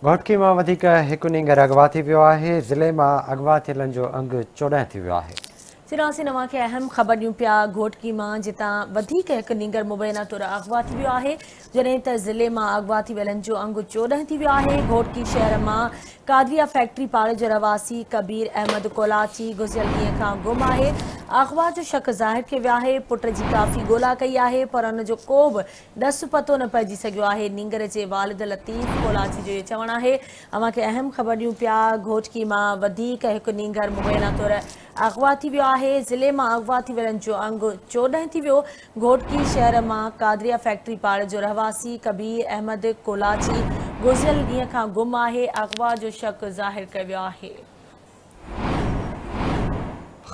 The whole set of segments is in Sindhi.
گهوٽڪي مان وڌيڪ هڪ نينگر اغوا ٿي ويو آهي، ضلعي مان اغوا ٿيلن جو انگ 14 ٿي ويو آهي. چراسين اوهان کي اهم خبر ڏيون پيا گهوٽڪي مان جتان وڌيڪ هڪ نينگر مبينا طور اغوا ٿي ويو آهي، جڏهن ته ضلعي مان اغوا ٿي ويلن جو انگ 14 ٿي ويو آهي. گهوٽڪي شهر مان قادريه فيڪٽري پاڙي جو رهواسي ڪبير احمد ڪولاچي گذريل ڏينهن کان گم آهي، اغوا جو شڪ ظاهر ڪيو ويو آهي، پٽ جي ڪافي ڳولا ڪئي آهي پر ان جو ڪو به ڏس پتو نه پئجي سگهيو آهي، نينگر جي والد لطيف ڪولاچي جو اهو چوڻ آهي. اوهان کي اهم خبر ڏيون پيا گهوٽڪي مان وڌيڪ هڪ نينگر مبينا طور اغوا ٿي ويو آهي، ضلعي مان اغوا ٿي ويلن جو انگ 14 ٿي ويو، گهوٽڪي شهر مان قادريه فيڪٽري پاڙي جو رهواسي ڪبير احمد ڪولاچي گذريل ڏينهن کان گم آهي، اغوا جو شڪ ظاهر ڪيو ويو آهي.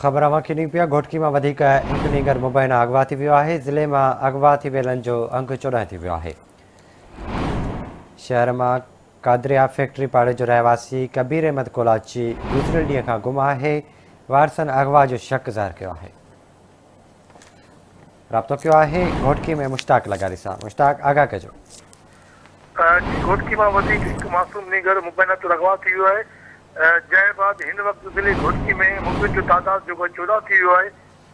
خبر اوهان کي ڏيون پيا گهوٽڪي مان وڌيڪ هڪ نينگر مبينا اغوا ٿي ويو آهي، ضلعي مان اغوا ٿي ويلن جو انگ 14 ٿي ويو آهي. شهر مان قادريه فيڪٽري پاڙي جو رهواسي ڪبير احمد ڪولاچي گذريل ڏينهن کان گم آهي، وارثن اغوا جو شڪ ظاهر ڪيو آهي. رابطو ڪيو آهي گهوٽڪي ۾ مشتاق لغاري سان، مشتاق آگاهه ڪجو. جي گهوٽڪي مان وڌيڪ هڪ معصوم نينگر مبينا طور اغوا ٿي ويو آهي، جنهن بعد هن وقت ضلعي گهوٽڪي ۾ مغوين جو تعداد جيڪو آهي 14 ٿي ويو آهي،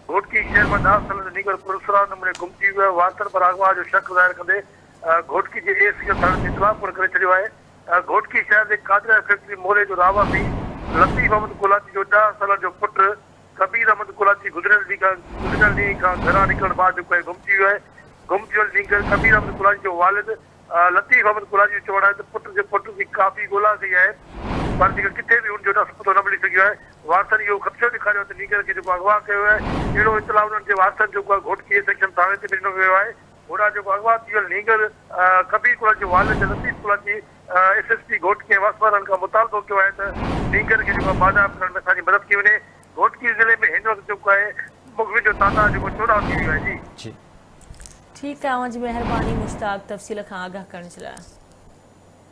گهوٽڪي شهر مان 10 سالن جو نينگر پراسرار نموني گم ٿي ويو آهي، وارثن پاران اغوا جو شڪ ظاهر ڪندي گهوٽڪي جي اي سي او ٿاڻي تي اطلاع پڻ ڪري ڇڏيو آهي، گهوٽڪي شهر جي قادريه فيڪٽري محلي جو رهواسي لطيف احمد ڪولاچي جو 10 سالن جو پٽ ڪبير احمد ڪولاچي گذريل ڏينهن کان گهران نڪرڻ بعد جيڪو آهي گم ٿي ويو آهي، گم ٿيل نينگر ڪبير احمد ڪولاچي جو والد لطيف احمد ڪولاچي جو چوڻ آهي ته پٽ جي پٽ جي ڪافي ڳولا ڪئي آهي پر جيڪا ڪٿي به هن جو ڏس پتو نه ملي سگهيو آهي، وارثن اهو خدشو ڏيکاريو آهي ته نينگر کي جيڪو اغوا ڪيو ويو آهي، اهڙو اطلاع انهن جي وارثن جيڪو آهي گهوٽڪي اي سيڪشن ٿاڻي تي به ڏنو ويو آهي، هوڏانهن جيڪو اغوا ٿي ويل نينگر ڪبير ڪولاچي جو والد Latif Kolachi S S P Ghotki ۽ وس وارن کان مطالبو ڪيو آهي ته نينگر کي جيڪو آهي بازياب ڪرڻ ۾ اسان جي مدد ڪئي وڃي، گهوٽڪي ضلعي ۾ هن وقت جيڪو آهي مغوين جو تعداد جيڪو 14 ٿي ويو آهي جي. ٺيڪ آهي اوهان جي مهرباني مشتاق تفصيل کان آگاهه ڪرڻ جي لاء.